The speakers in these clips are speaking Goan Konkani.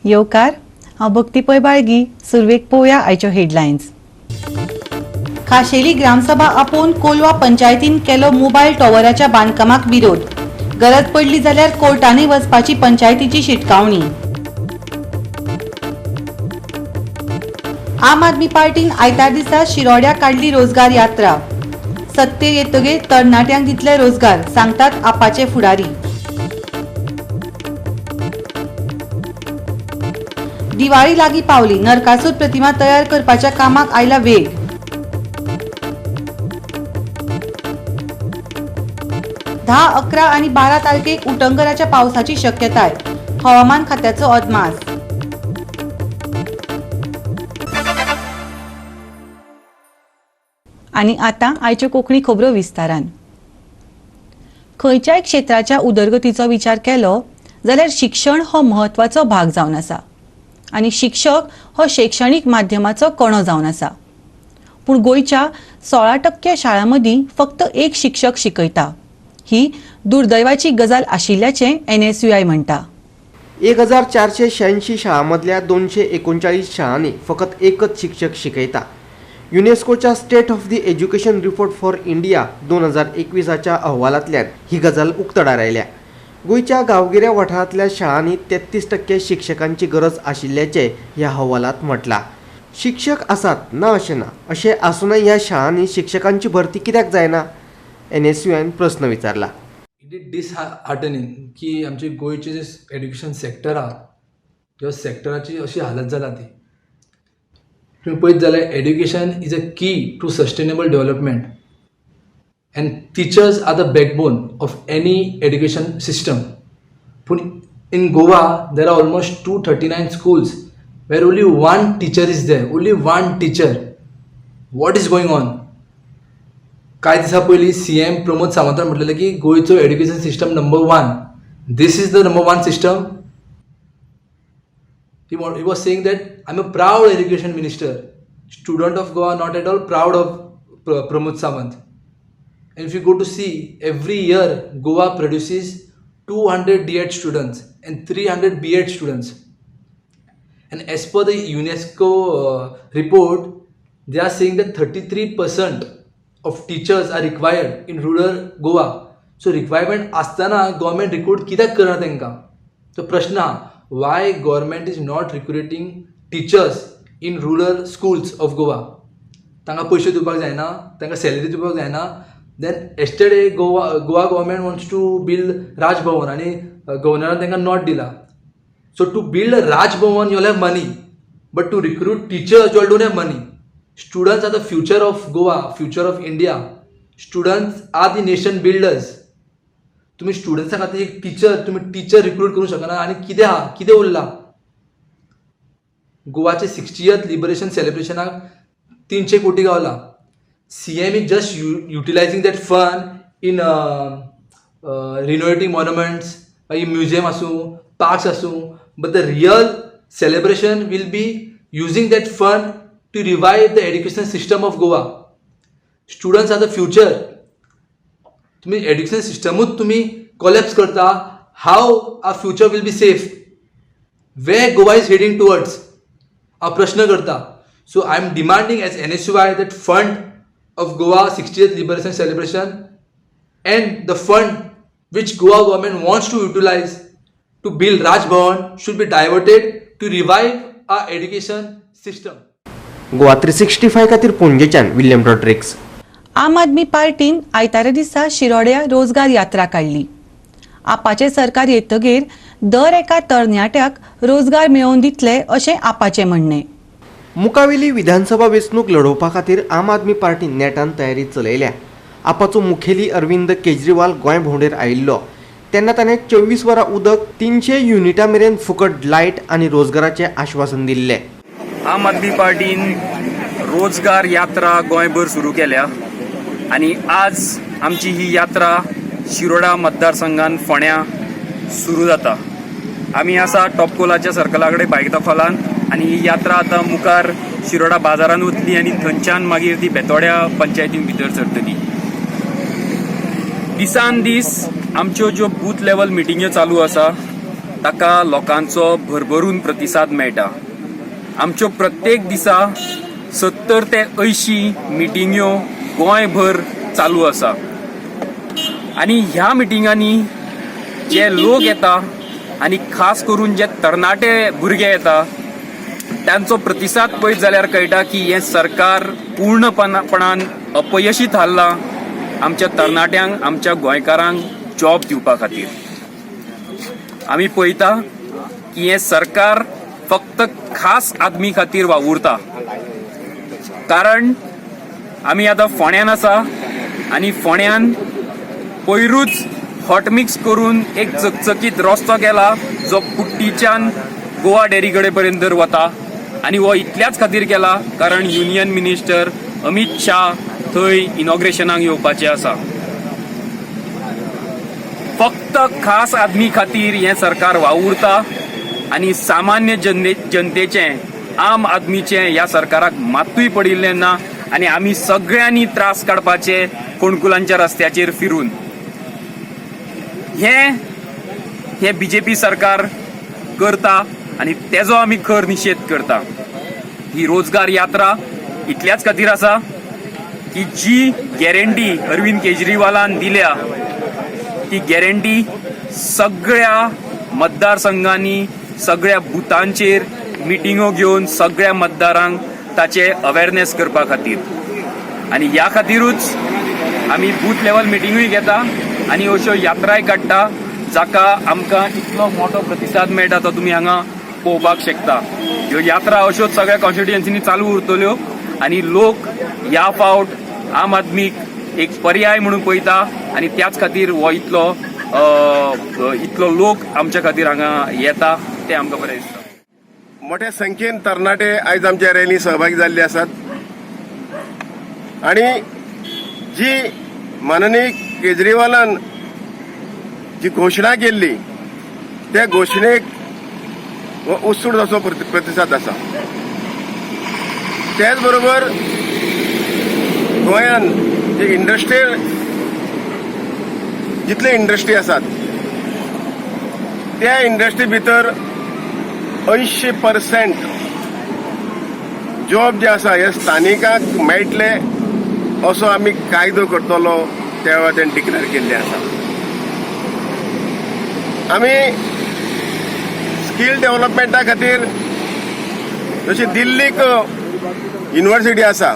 येवकार. हांव भक्ती पै बाळगी. सुरवेक पळोवया आयच्यो हेडलायन्स. खाशेली ग्रामसभा आपोवन कोलवा पंचायतीन केलो मोबायल टॉवराच्या बांदकामाक विरोध. गरज पडली जाल्यार कोर्टांनी वचपाची पंचायतीची शिटकावणी. आम आदमी पार्टीन आयतार दिसा शिरोड्या काडली रोजगार यात्रा. सत्तेर येतगीर तरणाट्यांक दितले रोजगार, सांगतात आपाचे फुडारी. दिवाळी लागीं पावली, नरकासूर प्रतिमा तयार करपाच्या कामाक आयला वेग. 10, 11 आनी 12 तारखेक उटंगराच्या पावसाची शक्यताय, हवामान खात्याचो अदमास. आनी आतां आयच्यो कोंकणी खबरो विस्तारान. खंयच्याय क्षेत्राच्या उदरगतीचो विचार केलो जाल्यार शिक्षण हो म्हत्वाचो भाग जावन आसा आनी शिक्षक हो शैक्षणीक माध्यमाचो कणो जावन आसा. पूण गोंयच्या 16% शाळां मदीं फक्त एक शिक्षक शिकयता, ही दुर्दैवाची गजाल आशिल्ल्याचें एनएसयूआय म्हणटा. 1486 शाळांमदल्या 239 शाळांनी फकत एकच शिक्षक शिकयता. युनेस्कोच्या State of the Education Report for India 2021च्या अहवालांतल्यान ही गजाल उक्तडार आयल्या. गोंयच्या गांवगिऱ्या वाठारांतल्या शाळांनी 33% शिक्षकांची गरज आशिल्ल्याचें ह्या अहवालांत म्हटलां. शिक्षक आसात ना अशें ना, अशें आसूनय ह्या शाळांनी शिक्षकांची भरती कित्याक जायना, एनएसयूआयन प्रस्न विचारला. It is डिसहार्टनिंग की आमचे गोंयचे जे एड्युकेशन सेक्टर आहा, त्या सेक्टराची अशी हालत जाला. ती तुमी पळयत जाल्यार education is a key to sustainable development and teachers are the backbone of any education system. पूण in Goa there are almost 239 schools where only one teacher is there, only one teacher. What is going on? कांय दिसां पयलीं सीएम प्रमोद सावंतान म्हटलेलें की गोंयचो education system number one. This is the number one system? He was saying that I'm a proud education minister. Student of Goa not at all proud of Pramod Sawant. And if you go to see, every year Goa produces 200 D.Ed students and 300 B.Ed students. And as per the UNESCO report, they are saying that 33% of teachers are required in rural Goa. So requirement आसतना गव्हर्मेंट रिक्रूट कित्याक करना तांकां, तो प्रश्न आहा. Why government is not recruiting teachers in rural schools of Goa? तांकां पयशे दिवपाक जायना? तांकां सॅलरी दिवपाक जायना? Then yesterday Goa government wants to build Raj Bhavan आनी गव्हर्नरान तांकां not दिला. So to build a Raj Bhavan you have money, but to recruit teachers you don't have money. Students are the future of Goa, future of India. Students are the nation builders. तुमी स्टुडंट्सां खातीर एक टिचर, तुमी टिचर रिक्रूट करूंक शकना आनी कितें आहा, कितें उरलां? गोवाचे सिक्स्टियथ लिबरेशन सेलिब्रेशनाक 300 कोटी गावला. CM is just utilizing that fund in renovating monuments, मागीर म्युझियम आसूं, पार्क्स आसूं, but the real celebration will be using that fund to revive the education system of Goa. Students are the future. तुमी एड्युकेशन सिस्टमूच तुमी कोलॅप्स करता, how our future will be safe? Where Goa is heading towards, हांव प्रश्न करता. So I am demanding as NSUI that fund of Goa 60th liberation celebration and the fund which Goa government wants to utilize to build Raj Bhavan should be diverted to revive our education system. Goa 365 खातीर पणजेच्यान विल्यम रॉड्रिक्स. आम आदमी पार्टीन आयतारा दिसा शिरोड्या रोजगार यात्रा काडली. आपाचें सरकार येतगीर दर एका तरणाट्याक रोजगार मेळोवन दितले, अशें आपाचें म्हणणें. मुखावेली विधानसभा वेंचणूक लढोवपा खातीर आम आदमी पार्टी नेटान तयारी चलयल्या. आपाचो मुखेली अरविंद केजरीवाल गोंय भोंवडेर आयिल्लो तेन्ना ताणें 24 वरां उदक, 300 युनिटां मेरेन फुकट लायट आनी रोजगाराचें आश्वासन दिल्लें. आम आदमी पार्टीन रोजगार यात्रा गोंयभर सुरू केल्या आनी आज आमची ही यात्रा शिरोडा मतदारसंघात फोंड्या सुरू जाता. आमी आसा टॉपकोलाच्या सर्कला कडेन बायक आनी ही यात्रा आतां मुखार शिरोडा बाजारान वतली आनी थंयच्यान मागीर ती बेतोड्या पंचायतीन भितर सरतली. दिसान दीस आमच्यो ज्यो बूथ लेवल मिटिंग्यो चालू आसा. ताका लोकांचो भरभरून प्रतिसाद मेळटा. आमच्यो प्रत्येक दिसा 70 ते 80 मिटिंग्यो गोंयभर चालू आसा आनी ह्या मिटिंगांनी जे लोक येता आनी खास करून जे तरणाटे भुरगे येता तांचो प्रतिसाद पळयत जाल्यार कळटा की हें सरकार पूर्णपणान अपयशी थारलां आमच्या तरणाट्यांक, आमच्या गोंयकारांक जॉब दिवपा खातीर. आमी पळयता की हें सरकार फक्त खास आदमी खातीर वावुरता, कारण आमी आतां फोंड्यान आसा आनी फोंड्यान पयरूच हॉटमिक्स करून एक चकचकीत रस्तो केला जो कुट्टीच्यान गोवा डेअरी कडेन पर्यंत वता आनी हो इतल्याच खातीर केला कारण युनियन मिनिस्टर अमीत शाह थंय इनॉग्रेशनाक येवपाचे आसा. फक्त खास आदमी खातीर हें सरकार वावुरता आनी सामान्य जनतेचें, आम आदमीचें ह्या सरकाराक मात्तूय पडिल्लें ना आनी आमी सगळ्यांनी त्रास काडपाचे फोंडकुलांच्या रस्त्याचेर फिरून. हें हें बीजेपी सरकार करता आनी तेजो आमी खर निशेध करता. ही रोजगार यात्रा इतल्याच खातीर आसा की जी गॅरंटी अरविंद केजरीवालान दिल्या ती गॅरंटी सगळ्या मतदारसंघांनी, सगळ्या बुथांचेर मिटिंगो घेवन सगळ्या मतदारांक ताचे अवेरनेस करपा खातीर आनी ह्या खातीरूच आमी बूथ लेवल मिटिंगूय घेता आनी अश्यो यात्राय काडटा जाका आमकां इतलो मोठो प्रतिसाद मेळटा तो तुमी हांगा पळोवपाक शकता. ह्यो यात्रा अश्योच सगळ्या कॉन्स्टिट्युएन्सीनी चालू उरतल्यो आनी लोक ह्या फावट आम आदमीक एक पर्याय म्हणून पळयता आनी त्याच खातीर हो इतलो इतलो लोक आमच्या खातीर हांगा येता तें आमकां बरें दिसता. मोठ्या संख्येन तरणाटे आयज आमच्या रॅली सहभागी जाल्ले आसात आणि जी माननीय केजरीवालान जी घोशणा केल्ली त्या घोशणेक हो उत्सूक असो प्रतिसाद आसा. त्याच बरोबर गोंयान जे इंडस्ट्रियल जितले इंडस्ट्री आसात त्या इंडस्ट्री भितर 80% जॉब जे आसा हे स्थानिकांक मेळटले असो आमी कायदो करतलो त्या वेळार तेणें डिक्लेअर केल्ले आसा. आमी स्कील डेव्हलपमेंटा खातीर जशी दिल्लीक युनिव्हर्सिटी आसा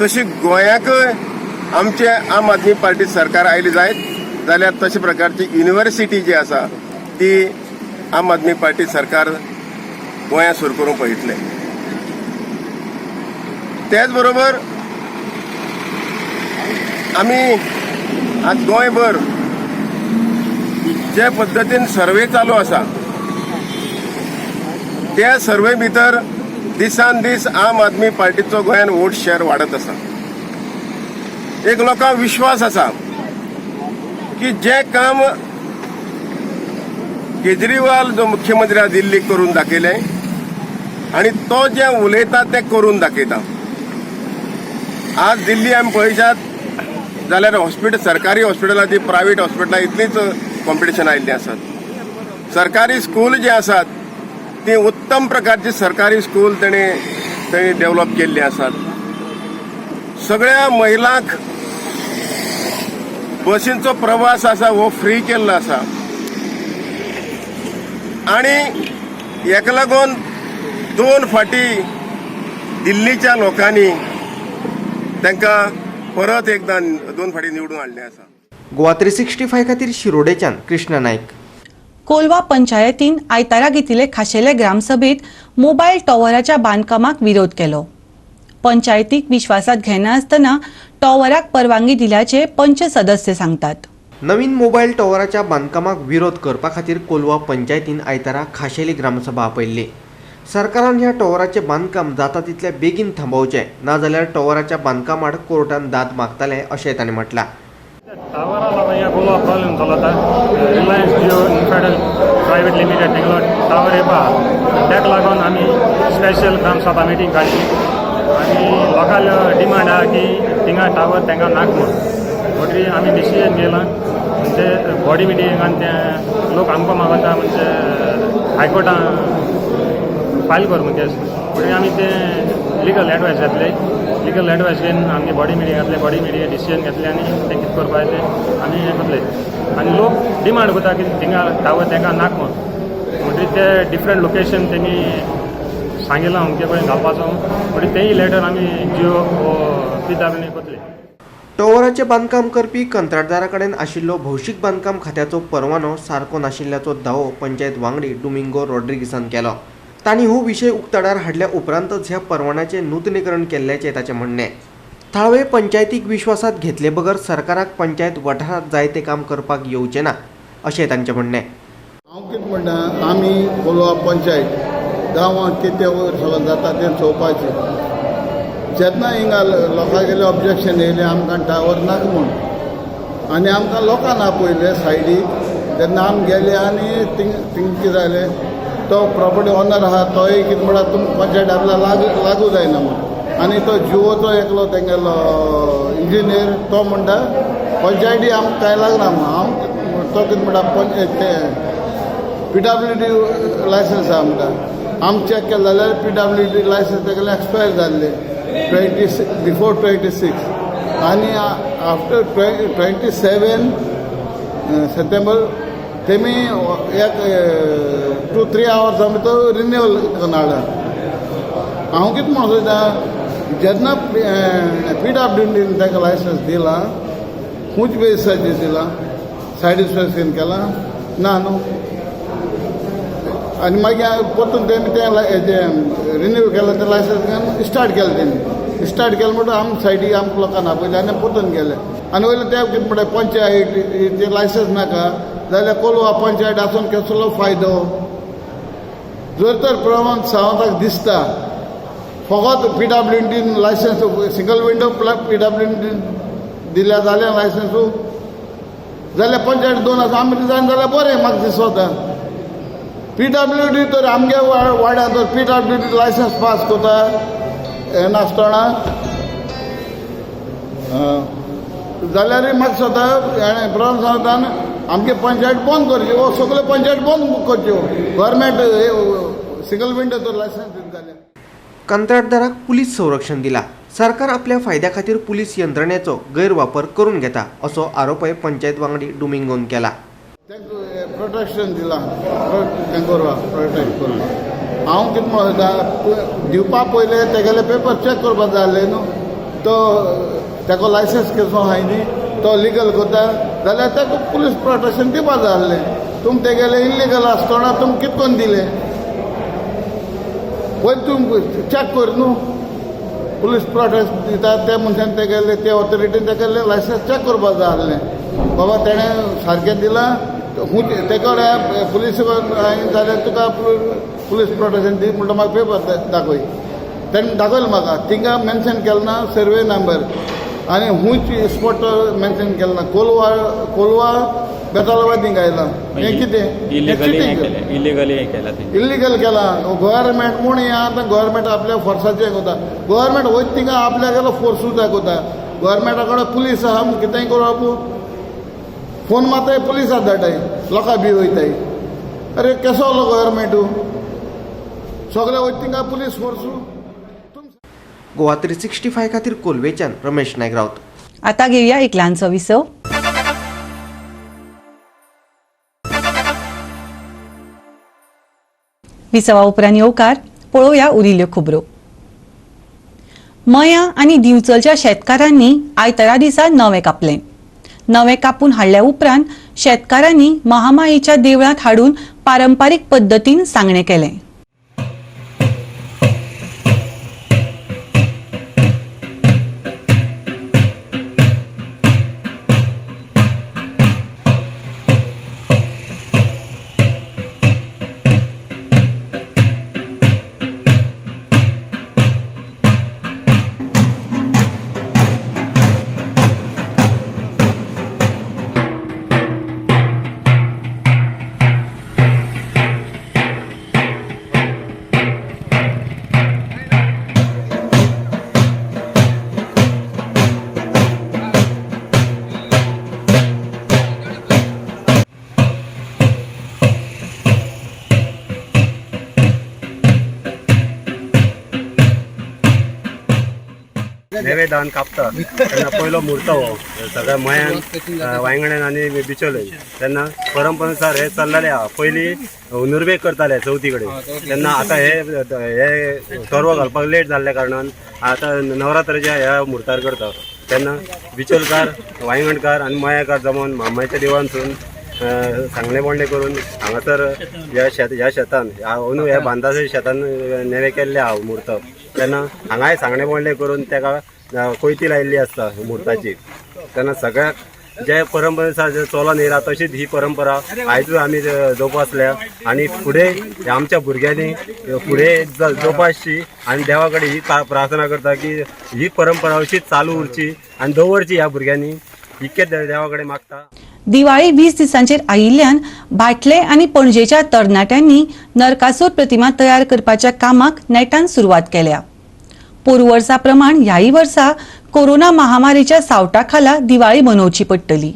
तशी गोंयाकय आमचे आम आदमी पार्टी सरकार आयली जायत जाल्यार तशे प्रकारची युनिव्हर्सिटी जी आसा ती आम आदमी पार्टी सरकार गोंयांत सुरू करूंक पळयतले. त्याच बरोबर आमी आज गोंयभर जे पद्दतीन सर्वे चालू आसा त्या सर्वे भितर दिसान दीस आम आदमी पार्टीचो गोंयांत वोट शेअर वाडत आसा. एक लोकांक विश्वास आसा की जे काम केजरीवाल जो मुख्यमंत्री आसा दिल्लीक करून दाखयलें आनी तो जें उलयता तें करून दाखयता. आज दिल्ली आमी पळयशात जाल्यार हॉस्पिटल, सरकारी हॉस्पिटलां ती प्रायवेट हॉस्पिटलां इतलींच कॉम्पिटिशन आयिल्लीं आसात. सरकारी स्कूल जे आसात ती उत्तम प्रकारची सरकारी स्कूल तेणी तेणी डेव्हलप केल्ली आसात. सगळ्या महिलांक बसींचो प्रवास आसा हो फ्री केल्लो आसा आनी हेका लागून 2 फाटी दिल्लीच्या लोकांनी तांकां परत एकदां 2 फाटी निवडून हाडले आसा. गोवा 365 खातीर शिरोडेच्यान कृष्णा नायक. कोलवा पंचायतीन आयतारा घेतिल्ले खाशेले ग्रामसभेत मोबायल टॉवराच्या बांदकामाक विरोध केलो. पंचायतीक विश्वासात घेनासतना टॉवराक परवानगी दिल्याचे पंच सदस्य सांगतात. नवीन मोबायल टॉवराच्या बांदकामाक विरोध करपा खातीर कोलवा पंचायतीन आयतारा खाशेली ग्रामसभा आपयल्ली. सरकारान ह्या टॉवराचें बांदकाम जाता तितले बेगीन थांबोवचें, नाजाल्यार टॉवराच्या बांदकामाड कोर्टान दाद मागतले अशें तांणी म्हटलां. टावरा लागून ह्या गोवा प्रॉब्लेम चलता. Reliance Jio Infratel private limited तेंगलो टावर येवपा, ताका लागून आमी स्पेशल ग्रामसभा मिटींग काडली आनी लोकांलो डिमांड आहा की थिंगा टावर तेंका नाक म्हूण. म्हणटरी आमी डिसिजन घेयलां ते बॉडी मिटिंगान ते लोक आमकां मागता म्हणजे हायकोर्टान फायल कर म्हूण केस. म्हणटकीर आमी ते लिगल एडवायस घेतले. लिगल एडवायस घेवन आमगे बॉडी मिटींग घातले. बॉडी मिटींग डिसिजन घेतले आनी तें कितें करपाचें तें आमी हें करतले. आनी लोक डिमांड करता की थिंगा टावर तांकां नाका म्हूण. म्हणटकीर ते डिफरंट लोकेशन तेमी सांगिलां अमके कडेन घालपाचो. म्हणटकीर तेंय लेटर आमी जियो पी डब्ल्यू करतले. टॉवराचें बांदकाम करपी कंत्राटदारा कडेन आशिल्लो भौशीक बांदकाम खात्याचो परवानो सारको नाशिल्ल्याचो दावो पंचायत वांगडी डुमिंगो रॉड्रिगीसान केलो. तांणी हो विशय उक्ताडार हाडल्या उपरांतच ह्या परवान्याचें नुतनीकरण केल्ल्याचें ताचें म्हणणें. थळावे पंचायतीक विश्वासात घेतले बगर सरकाराक पंचायत वाठारांत जाय तें काम करपाक येवचें ना अशें तांचें म्हणणें. हांव कितें म्हणटा, आमी कोलवा पंचायत गांवांत कितें वयर सगळें जाता तें चोवपाचें. जेन्ना हिंगा लोकांगेलें ऑब्जेक्शन येयलें आमकां टावर नाका म्हूण, आनी आमकां लोकांक आपयलें सायडीक, तेन्ना आमी गेले आनी थिंग थिंग कितें जालें, तो प्रॉपर्टी ओनर आहा तोय कितें म्हणटा, तुमकां पंचायत आपल्याक लागू लागू जायना म्हूण. आनी तो जिवोचो एकलो तेंगेलो इंजिनियर तो म्हणटा पंचायती आमकां कांय लागना म्हूण. हांव तो कितें म्हणटा, पंच तें पीडब्ल्यूडी लायसन्स आहा म्हणटा. आमी चॅक केलें जाल्यार पीडब्ल्यूडी लायसन्स तेगेलें एक्सपायर जाल्लें 20 बिफोर 26 आनी आफ्टर 27 सप्टेंबर तेमी एक 2-3 आवर्स आमी तो रिन्यूअल करून हाडला. हांव कितें म्हणूंक सोदता, जेन्ना पीडब्ल्यूडीन ताका लायसन्स दिलां, खंयच्या बेजिसाचेर दिलां? सायड इन्स्पेक्शन केलां ना न्हू. आनी मागीर परतून तेमी तें रिन्यू केलें तें लायसन्स, स्टार्ट केलें. तेमी स्टार्ट केलें म्हणटकीर आम सायडीक आमकां लोकांक आपयलें आनी परतून गेले. आनी वयले ते कितें म्हणटा, पंचायत लायसन्स नाका जाल्यार कोलवा पंचायत आसून कसलो फायदो? जर तर प्रमोद सावंताक दिसता फकत पीडब्ल्यूडीन लायसन्स, सिंगल विंडो पीडब्ल्यूडीन दिल्या जाल्यार लायसन्सू, जाल्यार पंचायत दोन आसा, आमी रिजायन जाल्यार बरें म्हाका दिसता. पीडब्ल्यूडी तर आमगे वाड्यार तर पीडब्ल्यूडी लायसन्स पास करता हें नासतना जाल्यारय म्हाका दिसता हेणें प्रमोद सावंतान आमगे पंचायत बंद करच्यो, हो सगळ्यो पंचायत बंद करच्यो, गव्हर्मेंट सिंगल विंडो तर लायसन्स दिता जाल्यार. कंत्राटदाराक पुलीस संरक्षण दिला. सरकार आपल्या फायद्या खातीर पुलीस यंत्रणेचो गैरवापर करून घेता असो आरोपय पंचायत वांगडी डुमिंगोन केला. तांकां प्रोटेक्शन दिलां तांकां प्रोटेक्ट करून. हांव कितें म्हणटा, दिवपा पयलें तेगेले पेपर चॅक करपा जाय आसले न्हू. तो ताका लायसन्स कसो आहाय न्ही, तो लिगल करता जाल्यार ताका पुलीस प्रोटेक्शन दिवपा जाय आसलें. तुमी तेगेले इल्लिगल आसतना तुमी कितें करून दिले? पयलीं तुमी चॅक कर न्हू. पुलीस प्रोटेक्ट दिता त्या मनशान तेगेले ते ऑथॉरिटीन तेगेले लायसन्स चॅक करपा जाय आसलें. बाबा तेणें सारकें दिलां खूंय तेका पुलीस जाल्यार तुका पुलीस प्रोटेक्शन दी म्हणटा. म्हाका पेपर दाखय. तेणें दाखयलें म्हाका. थिंगा मेन्शन केलें ना सर्वे नंबर आनी खूंयच स्पॉट मेन्शन केलें ना. कोलवा कोलवा बेतालबाय थिंगा आयलां. हें कितें? इलिगली हें केलें, इलिगली हें केलां तें. इल्लिगल केलां गव्हर्मेंट म्हूण. हें आतां गव्हर्मेंट आपल्या फोर्साचें करता. गव्हर्मेंट वयता थिंगा आपल्या फोर्सूच दाखयता. गव्हर्मेंटा कडेन पुलीस आहा म्हूण कितेंय करप. फोन मारताय, पुलिसाक धाडटाय, लोकां बी वयताय. अरे, कसो आहलो गव्हर्मेंटू? सगळे वयता थिंगा पुलीस फोर्सू. गोवा 365 खातीर कोलवेच्यान रमेश नायक राऊत. आता घेऊया एक ल्हानसो विसव. विसवा उपरांत येवकार. पळोवया उरिल्ल्यो खबरो. मया आनी दिवचलच्या शेतकारांनी आयतारा दिसा नवें कापलें. नवें कापून हाडल्या उपरांत शेतकारांनी महामाईच्या देवळांत हाडून पारंपारीक पद्दतीन सांगणें केलें. नेवे धान कापता तेन्ना पयलो म्हूर्त हो सगळ्या मयान, वांयगण्यान आनी बिचोले. तेन्ना परंपरेनुसार हे चल्लेले आहा. पयलीं नुर्वेक करताले चवथी कडेन, तेन्ना आतां हे हे तरवो घालपाक लेट जाल्ल्या कारणान आतां नवरात्राच्या ह्या म्हूर्तार करता. तेन्ना बिचोलकार, वांयगणकार आनी मयाकार जमोन मामाच्या देवळांतसून सांगणे बोंडे करून हांगासर ह्या शेतान अंदू ह्या बांदाच्या शेतान नेवे केल्ले आहा म्हूर्त. तेन्ना हांगाय सांगणे बोंडे करून तेका कोयती लायिल्ली आसता म्हूर्ताची. तेन्ना सगळ्याक जे परंपरेनुसार जे चलोन येयला तशीच ही परंपरा आयजूय आमी जोपासल्या आनी फुडें आमच्या भुरग्यांनी फुडें जोपासची आनी देवा कडेन ही प्रार्थना करता की ही परंपरा अशीच चालू उरची आनी दवरची ह्या भुरग्यांनी, इतकें देवा कडेन मागता. दिवाळी 20 दिसांचेर आयिल्ल्यान भाटले आनी पणजेच्या तरणाट्यांनी नरकासूर प्रतिमा तयार करपाच्या कामाक नेटान सुरवात केल्या. पोरू वर्सा प्रमाण ह्याय वर्सा कोरोना महामारीच्या सावटा खाला दिवाळी मनोवची पडटली.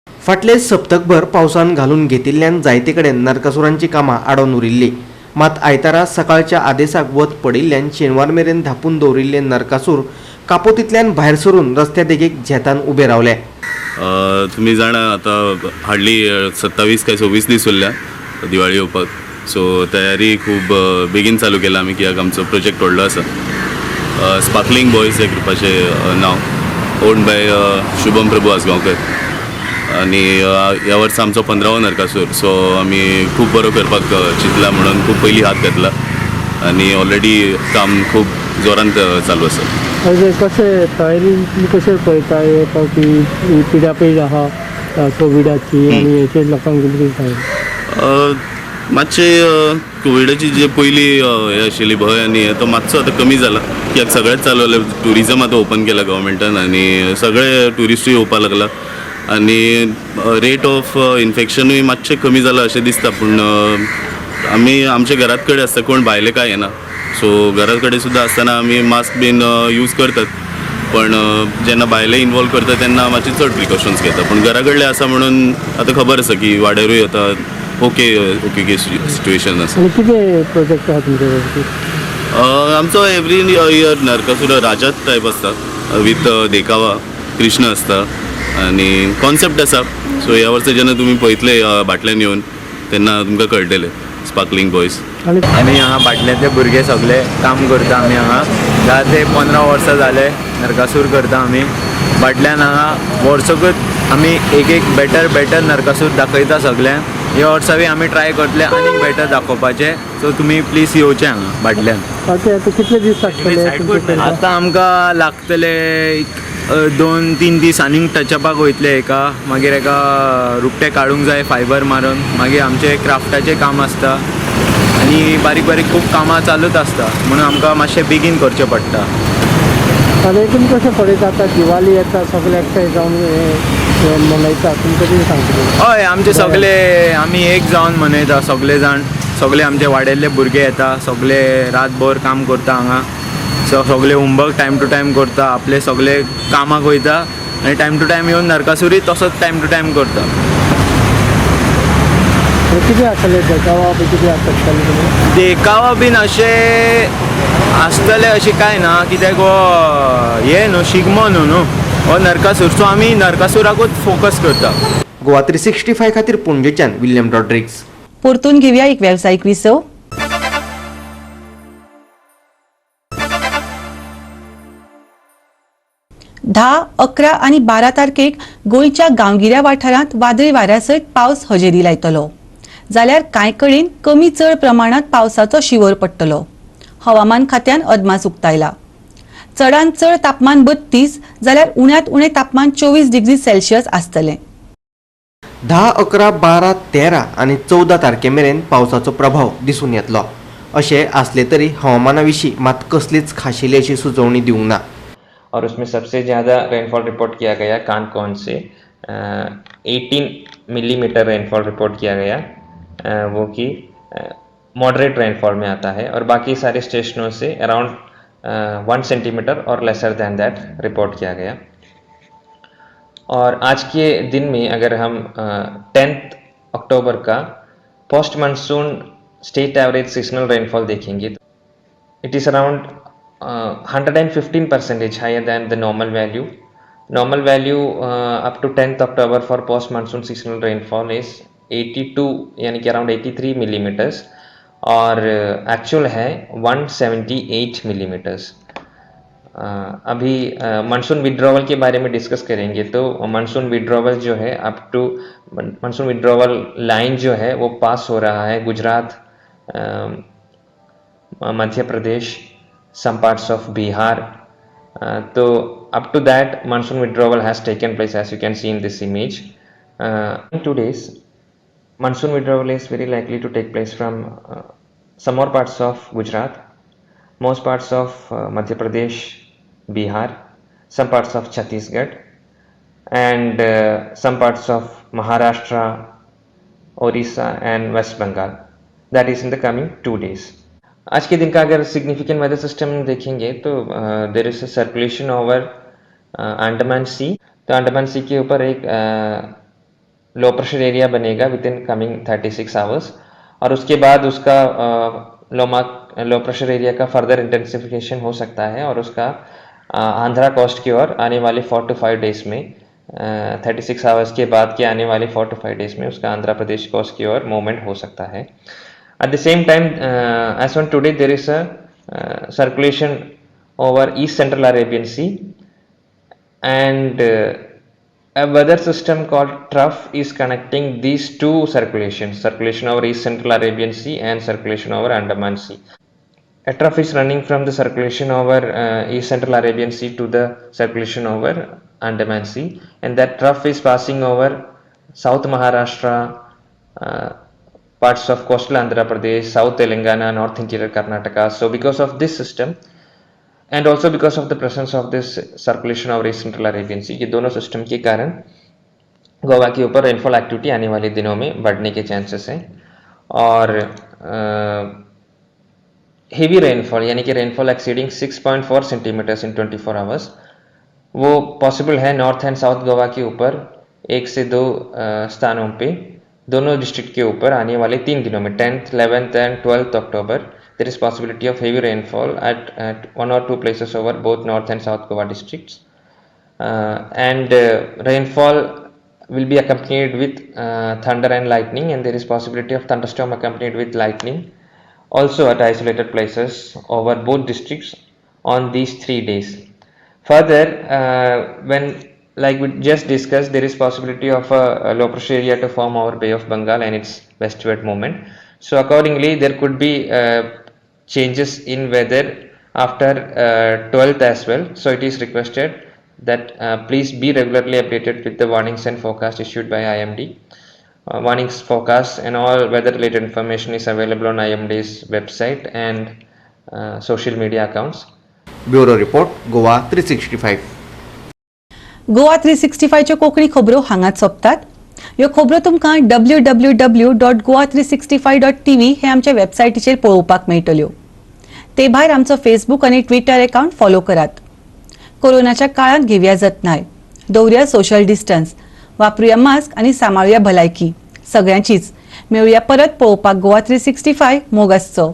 फाटले सप्तकभर पावसान घालून घेतिल्ल्यान जायते कडेन नरकासुरांची कामां आडोवन उरिल्ली. मात आयतारा सकाळच्या आदेसाक वत पडिल्ल्यान शेनवार मेरेन धापून दवरिल्ले नरकासूर कापोतींतल्यान भायर सरून रस्त्या देगेक झेतान उबे रावले. तुमी जाणा आतां हाडली 27 काय 26 दीस उरल्या दिवाळी येवपाक. सो तयारी खूब बेगीन चालू केला आमी, कित्याक आमचो प्रोजेक्ट व्हडलो आसा. स्पार्कलिंग बॉयज ह्या ग्रुपाचें नांव, ओन्ड बाय शुभम प्रभू आजगांवकर. आनी ह्या वर्सा आमचो 15वो नरकासूर. सो आमी खूब बरो करपाक चिंतला म्हणून खूब पयलीं हात घातला आनी ऑलरेडी काम खूब जोरान चालू आसा. कशें तयारी तुमी कशें पळयता हे फावटी ही पिडापीड आहा कोविडाची आनी हेचेर लोकांक तुमी कितें सांगता? मातशें कोविडाची जे पयलीं हें आशिल्ली भंय आनी हें तो मातसो आतां कमी जाला, कित्याक सगळेंच चालू जालें. ट्युरिजम आतां ओपन केला गव्हर्मेंटान आनी सगळे ट्युरिस्टूय येवपाक लागला आनी रेट ऑफ इन्फेक्शनूय मातशें कमी जाला अशें दिसता. पूण आमी आमच्या घरात कडेन आसता, कोण भायले काय येना. सो घरा कडेन सुद्दां आसतना आमी मास्क बीन यूज करतात, पण जेन्ना भायले इनवॉल्व करता तेन्ना मातशे चड प्रिकॉशन्स घेता. पूण घरा कडले आसा म्हणून आतां खबर आसा की वाड्यारूय आतां ओके ओके सिट्युएशन आसा. आनी कितें प्रोजेक्ट आहा तुमचे कडेन? आमचो एवरी इयर नरकासूर राजाच टायप आसता विथ देखावा, कृष्ण आसता आनी कॉन्सेप्ट आसा. सो ह्या वर्सा जेन्ना तुमी पळयतले बाटल्यान येवन तेन्ना तुमकां कळटलें स्पार्कलिंग बॉयज. आमी हांगा बाटल्यांतले भुरगे सगळे काम करता. आमी हांगा 10 ते 15 वर्सां जाले नरकासूर करता. आमी बाटल्यान हांगा वर्सकूच आमी एक एक बेटर बेटर नरकासूर दाखयता सगळ्यांक. ह्या वर्सा बी आमी ट्राय करतले आनीक बेटर दाखोवपाचें. सो तुमी प्लीज येवचे हांगा बाटल्यान. ओके, आतां कितले दीस लागतले? आतां आमकां लागतले 2-3 दीस आनीक टचअपाक वयतले एका, मागीर एका रुपटे काडूंक जाय फायबर मारून, मागीर आमचें क्राफ्टाचें काम आसता आनी बारीक बारीक खूब कामां चालूच आसता, म्हणून आमकां मातशें बेगीन करचें पडटा. आनी तुमी कशें पळयता आतां दिवाळी येता, सगळे एकठांय जावन मनयता, तुमकां कितें सांगतले? हय, आमचे सगळे आमी एक जावन मनयता सगळे जाण. सगळे आमचे वाड्यातले भुरगे येता, सगळे रातभर काम करता हांगा. सगळे होमवर्क टायम टू टायम करता, आपले सगळे कामाक वयता आनी टायम टू टायम येवन नरकासुरी तसोच टायम टू टायम करता. कितें आसतलें देखावा बी कितें आसतलें? देखावा बीन अशें आसतलें अशें कांय ना, कित्याक हो हें न्हू शिगमो न्हू न्हू हो नरकासूर. सो आमी नरकासुराकूच फोकस करता. गोवा 365 खातीर पणजेच्यान विल्यम रॉड्रिग्स. परतून घेवया एक वेवसायीक विसव. धा, 11 आनी 12 तारखेक गोंयच्या गांवगिऱ्या वाठारांत वादळी वाऱ्या सयत पावस हजेरी लायतलो, जाल्यार कांय कडेन कमी चड प्रमाणांत पावसाचो शिंवर पडटलो. हवामान खात्यान अदमास उक्तायला. चडांत चड तापमान 32 जाल्यार उण्यांत उणें तापमान 24 डिग्री सेल्सियस आसतलें. 10, 11, 12, 13 आनी 14 तारखे मेरेन पावसाचो प्रभाव दिसून येतलो अशें आसलें तरी हवामाना विशीं मात कसलीच खाशेली अशी सुचोवणी दिवंक ना. और उसमें सबसे ज़्यादा रेनफॉल रिपोर्ट किया गया कानकोन से 18 मिलीमीटर रेनफॉल रिपोर्ट किया गया, वो कि मॉडरेट रेनफॉल में आता है। और बाकी सारे स्टेशनों से अराउंड 1 सेंटीमीटर और लेसर दैन that report किया गया। और आज के दिन में अगर हम 10 अक्टूबर का post monsoon state average seasonal rainfall देखेंगे तो it is around 115 percentage higher than the normal value. Normal value up to 10th October for post monsoon seasonal rainfall is 82, यानी कि अराउंड 83 मिलीमीटर्स और एक्चुअल है 178 मिलीमीटर्स। अभी मानसून विड्रॉवल के बारे में डिस्कस करेंगे तो मानसून विड्रॉवल जो है up to monsoon withdrawal line जो है वो पास हो रहा है Gujarat, Madhya Pradesh, some parts of Bihar. तो up to that monsoon withdrawal has taken place as you can see in this image. In 2 days monsoon withdrawal is very likely to take place from some more parts of Gujarat, most parts of Madhya Pradesh, Bihar, some parts of Chhattisgarh and some parts of Maharashtra, Orissa and West Bengal. That is in the coming 2 days. आज के दिन का अगर सिग्निफिकेंट वेदर सिस्टम देखेंगे तो there is a circulation over Andaman sea. तो अंडमान सी के ऊपर एक लो प्रेशर एरिया बनेगा with in coming 36 hours और उसके बाद उसका लो प्रेशर एरिया का फर्दर इंटेंसिफिकेशन हो सकता है और उसका आंध्रा कोस्ट की ओर आने वाले 4 to 5 days में, 36 आवर्स के बाद के आने वाले 4 to 5 days में उसका आंध्र प्रदेश कोस्ट की ओर मूवमेंट हो सकता है। At the same time, as on today, there is a circulation over East Central Arabian Sea and a weather system called trough is connecting these two circulations, circulation over East Central Arabian Sea and circulation over Andaman Sea. A trough is running from the circulation over East Central Arabian Sea to the circulation over Andaman Sea, and that trough is passing over South Maharashtra, parts of coastal Andhra Pradesh, South Telangana, North Interior Karnataka. So because of this system and also because of the presence of this circulation over East Central Arabian Sea, ये दोनों सिस्टम के कारण गोवा के ऊपर रेनफॉल एक्टिविटी आने वाले दिनों में बढ़ने के चांसेस हैं और हेवी रेनफॉल यानी कि rainfall exceeding 6.4 centimetres in 24 hours वो पॉसिबल है नॉर्थ एंड साउथ गोवा के ऊपर 1 से 2 स्थानों पे दोनों डिस्ट्रिक्ट के ऊपर आने वाले 3 दिनों में 10th, 11th and 12th October there is possibility of heavy rainfall at 1 or 2 places over both North and South Goa districts and rainfall will be accompanied with thunder and lightning and there is possibility of thunderstorm accompanied with lightning also at isolated places over both districts on these 3 days. Further, when like we just discussed, there is possibility of a low pressure area to form over Bay of Bengal and its westward movement. So accordingly, there could be changes in weather after 12th as well. So it is requested that please be regularly updated with the warnings and forecast issued by IMD. Warnings, forecasts and all weather related information is available on IMD's website and social media accounts. Bureau Report, Goa 365. Goa 365 च्यो कोंकणी खबरो हांगाच सोंपतात. ह्यो खबरो तुमकां www.goa365.tv हे आमच्या वेबसायटीचेर पळोवपाक मेळटल्यो. ते भायर आमचो फेसबूक आनी ट्विटर अकाउंट फॉलो करात. कोरोनाच्या काळांत घेवया जतनाय, दवरुया सोशल डिस्टन्स, वापरुया मास्क आनी सांबाळुया भलायकी. सगळ्यांचीच. मेळुया परत पळोवपाक गोवा 365. मोग आसचो.